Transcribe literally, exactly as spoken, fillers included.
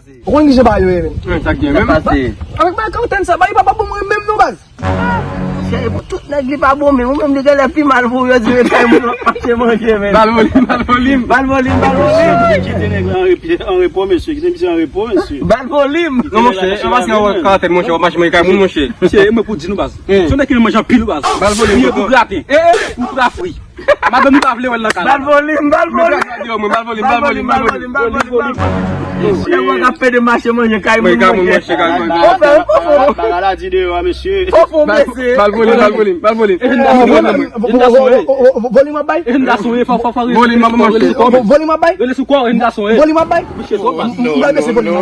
pase? Ou konn ki jan bagay yo ye, men? Sa k gen menm? Avèk bagay karantèn sa, bagay pa, pa bon mwen menm non, baz. Chè, pou tout nèg li pa bon, men ou menm li genlè pi mal pou yo di men kay moun w ap mache manje, men. Bal volim, bal volim. Bal volim, bal volim. Kite nèg la an repi-, an repo, mesye. Kite misye an repo, mesye. Bal volim. Non, monchè, se paske w karantèn, monchè, w ap mache manje kay moun, monchè. Mesye, e mwen pou di nou, baz. Hmm. Se yon nèg ki renmen manje anpil, baz. Bal volim. Li pou graten. Eh, eh. Pou tout afri. Madanm li pa vle wè l nan kay la. Bal volim, bal volim. Bal volim, bal volim, bal volim, bal volim. Chè, mwen ka pede mache manje kay moun, manje kay moun. Fofo, fofo. Bagay la di deyò a, mesye. Fofo, mesye. Bal volim, bal volim, bal volim. Volim ap bay. Volim ap bay. Volim ap bay. Volim ap bay. Mesye, twò bas. M bay mesye volim.